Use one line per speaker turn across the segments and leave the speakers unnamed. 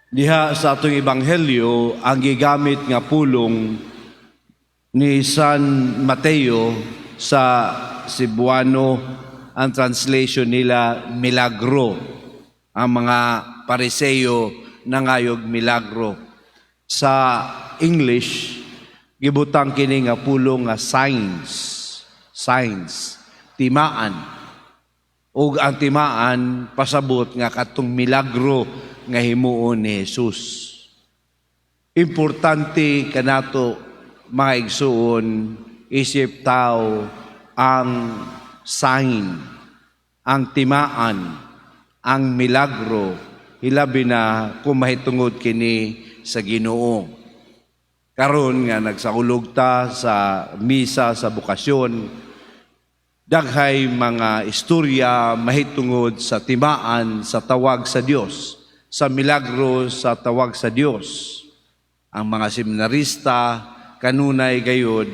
Diha sa atong ebanghelyo, ang gigamit nga pulong ni San Mateo, sa Cebuano, ang translation nila milagro. Ang mga Pariseo nangayog milagro. Sa English, gibutang kini nga pulong nga signs. Signs, timaan. Ug ang timaan pasabot nga katong milagro nga himuon ni Jesus. Importante kanato, mga igsuon, isip tao ang sign, ang timaan, ang milagro, hilabi na kung mahitungod kini sa Ginoo. Karon nga nagsaulog ta sa misa sa bokasyon, daghay mga istorya mahitungod sa timaan sa tawag sa Dios, sa milagro sa tawag sa Dios. Ang mga seminarista kanunay gayud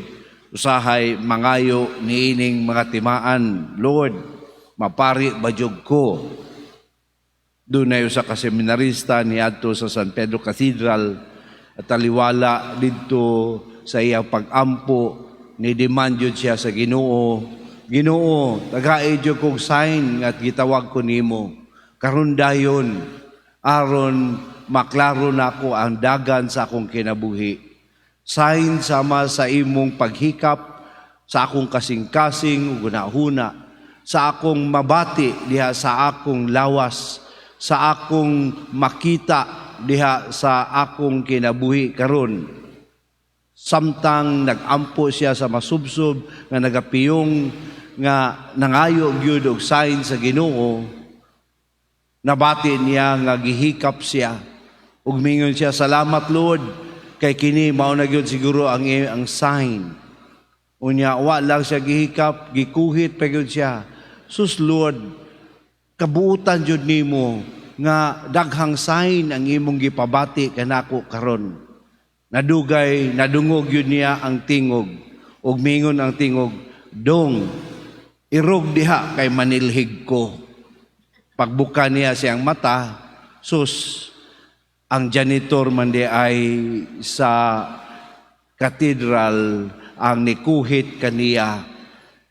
usahay mangayo niining mga timaan, "Lord, mapari ba jud ko?" Dunay usa ka seminarista niadto sa San Pedro Cathedral at taliwala didto sa iyang pag-ampo, ni demand jud siya sa Ginoo, "Ginoo, tagai jud kog sign nga gitawag ko nimo karon dayon aron maklaro nako ang dagan sa akong kinabuhi. Sign sama sa imong paghikap sa akong kasing-kasing ug hunahuna, sa akong mabati diha sa akong lawas, sa akong makita diha sa akong kinabuhi karon." Samtang nagampo siya sa masubsob nga nagapiyong nga nangayo gyud og sign sa Ginoo, nabati niya nga gihikap siya ug mingon siya, "Salamat, Lord, kay kini mao na gyud siguro ang sign." Unya wa lang siya gihikap, gikuhit pa gyud siya. "Sus Lord, kabuutan jud nimo nga daghang sign ang imong gipabati kanako karon." Nadugay nadungog yun niya ang tingog ug mingon ang tingog, "Dong, irog diha kay manilhig ko." Pagbuka niya siyang mata, sus, ang janitor man diay sa cathedral ang nikuhit kaniya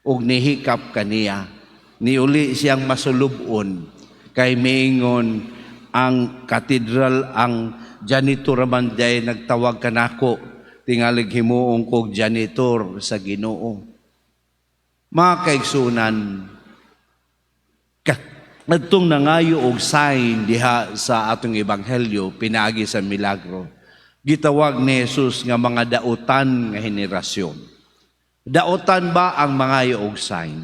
ug nihikap kaniya. Niuli siyang masulubon kay miingon ang cathedral, ang janitor man diay nagtawag kanako, tingalig himuong kog janitor sa Ginoo. Mga kaigsunan, kadtong nangayo og sign diha sa atong ebanghelyo pinaagi sa milagro, gitawag ni Jesus nga mga dautan nga henerasyon. Dautan ba ang mangayo og sign?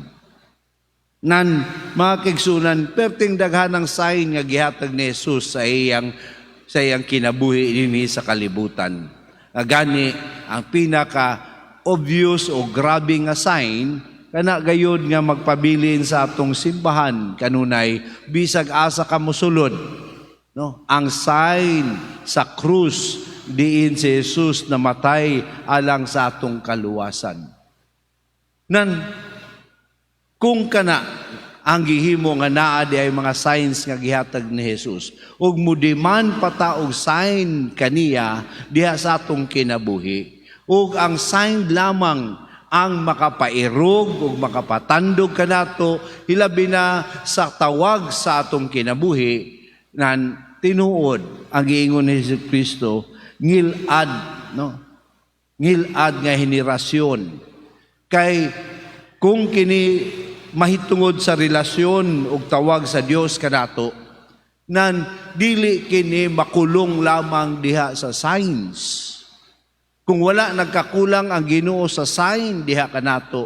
Nan, mga kaigsunan, perting daghan ng sign nga gihatag ni Jesus sa iyang kinabuhi dinhi sa kalibutan. Gani ang pinaka obvious o grabe nga sign kana gayud nga magpabilin sa atong simbahan kanunay bisag asa ka mosulod, no? Ang sign sa krus diin si Jesus namatay alang sa atong kaluwasan. Nan kung kana ang gihimo nga naa di ay mga signs nga gihatag ni Jesus ug mo-demand pa ta og sign kaniya diha sa atong kinabuhi, ug ang sign lamang ang makapairog ug makapatandog kanato hilabi na sa tawag sa atong kinabuhi, nan tinuod ang giingon ni Hesus Kristo, ngilad, no? Ngilad nga henerasyon, kay kung kini mahitungod sa relasyon ug tawag sa Dios kanato, nan dili kini makulong lamang diha sa signs. Kung wala nagkakulang ang Ginoo sa sign diha kanato,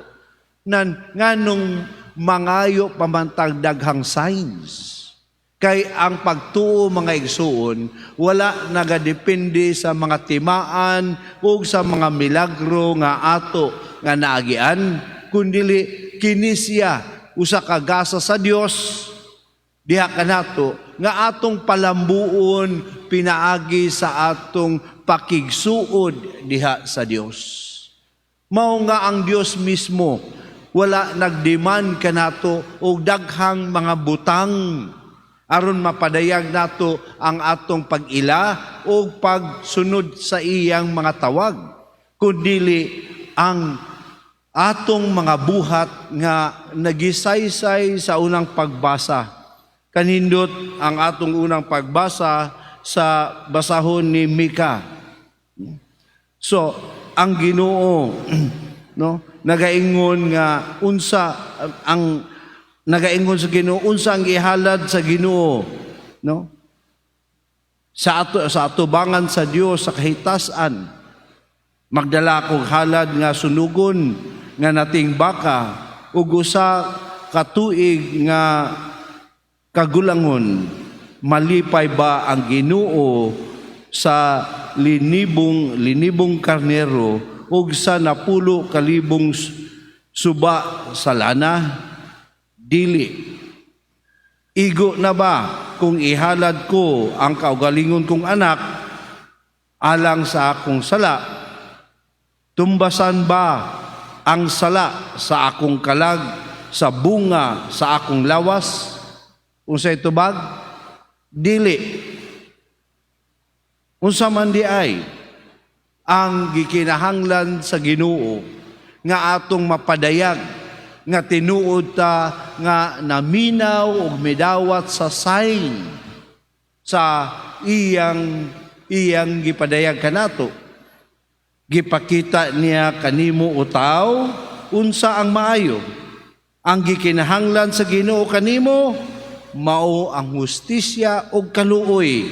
nan nganong mangayo pa man tag daghang signs? Kay ang pagtuo, mga igsuon, wala nagadepende sa mga timaan ug sa mga milagro nga ato nga naagian, kundili kini siya usa ka gasa sa Dios diha kanato nga atong palambuon pinaagi sa atong pakigsuod diha sa Dios. Mao nga ang Dios mismo wala nagdemand kanato og daghang mga butang. Aron mapadayag nato ang atong pag-ila o pagsunod sa iyang mga tawag, kundili ang atong mga buhat nga nagisaysay sa unang pagbasa. Kanindot ang atong unang pagbasa sa basahon ni Mika. So, ang Ginoo, no, nagaingon nga unsa ang nagaingon sa Ginoo, unsa ang gihalad sa Ginoo, no? Sa atubangan sa Dios sa kahitasan, magdala kog halad nga sunugon nga nating baka ug usa ka tuig nga kagulangon. Malipay ba ang Ginoo sa linibong linibong karnero ug sa 10,000 suba sa lana? Dili. Igo na ba kung ihalad ko ang kaugalingon kong anak alang sa akong sala? Tumbasan ba ang sala sa akong kalag sa bunga sa akong lawas? Unsay tubag? Dili. Unsa man di ay ang gikinahanglan sa Ginoo nga atong mapadayag nga tinuod ta nga naminaw ug midawat sa sign sa iyang iyang gipadayag kanato? Gipakita niya kanimo, o tao, unsa ang maayo. Ang gikinahanglan sa Ginoo kanimo mao ang hustisya ug kaluoy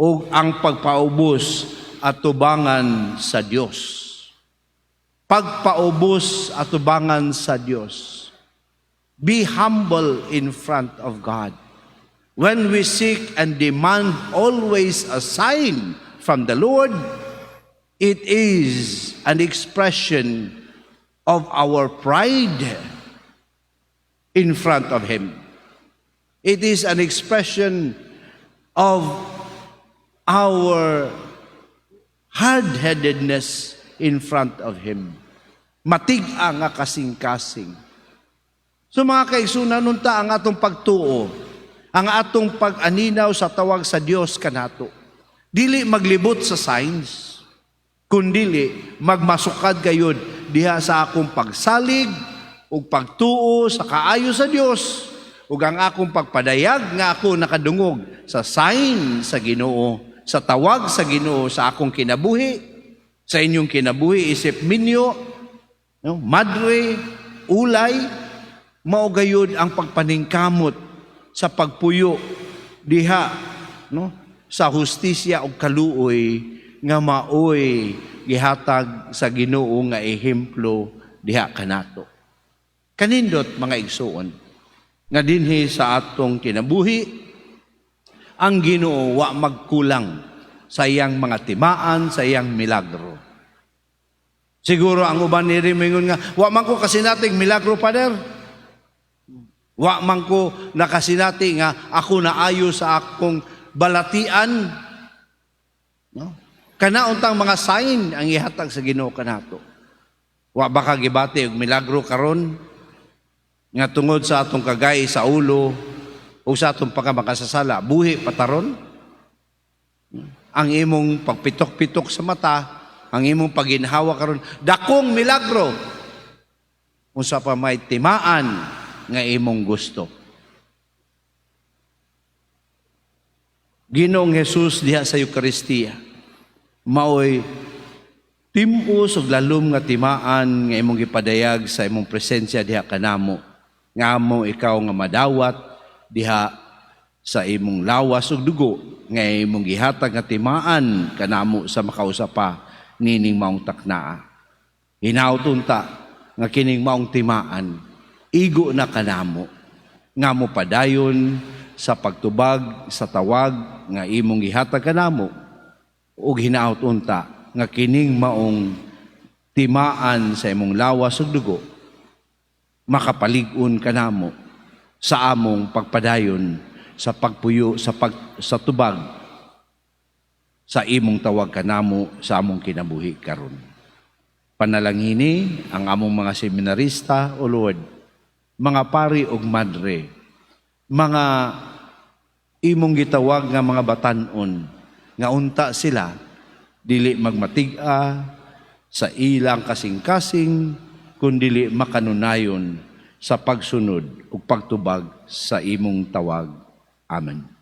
ug ang pagpaubos atubangan sa Dios. Pagpaubos atubangan sa Dios. Be humble in front of God. When we seek and demand always a sign from the Lord, it is an expression of our pride in front of Him. It is an expression of our hard-headedness in front of Him. Matig-a nga kasing-kasing. So, mga kaigsunan, unta ang atong pagtuo, ang atong pag-aninaw sa tawag sa Dios kanato, dili maglibot sa signs, kundili magmasukad gayud diha sa akong pagsalig ug pagtuo sa kaayo sa Dios ug ang akong pagpadayag nga ako nakadungog sa sign sa Ginoo, sa tawag sa Ginoo sa akong kinabuhi, sa inyong kinabuhi isip minyo, no, madre, ulay, mao gayud ang pagpaningkamot sa pagpuyo diha, no, sa hustisya ug kaluoy nga maoy gihatag sa Ginoo nga ehemplo diha kanato. Kanindot, mga igsuon, nga dinhi sa atong kinabuhi ang Ginoo wa magkulang sa iyang mga timaan, sa iyang milagro. Siguro ang uban niri moingon nga, "Wa man ko kasinating milagro, Father. Wa man ko nakasinati nga ako naayo sa akong balatian." No? Kana untang mga sign ang ihatag sa Ginoo kanato. Wa ba ka gibati og milagro karon nga tungod sa atong kagay sa ulo o sa atong pagkamakasasala, buhi pa ta ron? Ang imong pagpitok-pitok sa mata, ang imong paginhawa karon, dakong milagro. Unsa pa may timaan nga imong gusto? Ginoong Jesus diha sa Eukaristiya, maoy tim-os ug lalom nga timaan nga imong gipadayag sa imong presensya diha kanamo, nga amo ikaw nga madawat diha sa imong lawas ug dugo nga imong gihatag nga timaan kanamo sa makausa pa nining maong taknaa. Hinaut unta nga kining maong timaan igo na kanamo nga mo padayon sa pagtubag sa tawag nga imong gihatag kanamo, ug hinaut unta nga kining maong timaan sa imong lawas ug dugo makapalig-on kanamo sa among pagpadayon sa pagpuyo sa tubag sa imong tawag kanamo sa among kinabuhi karon. Panalangini ang among mga seminarista, O Lord, mga pari ug madre, mga Imong gitawag nga mga batan-on nga unta sila dili magmatig-a sa ilang kasing-kasing kundili makanunayon sa pagsunod ug pagtubag sa imong tawag. Amen.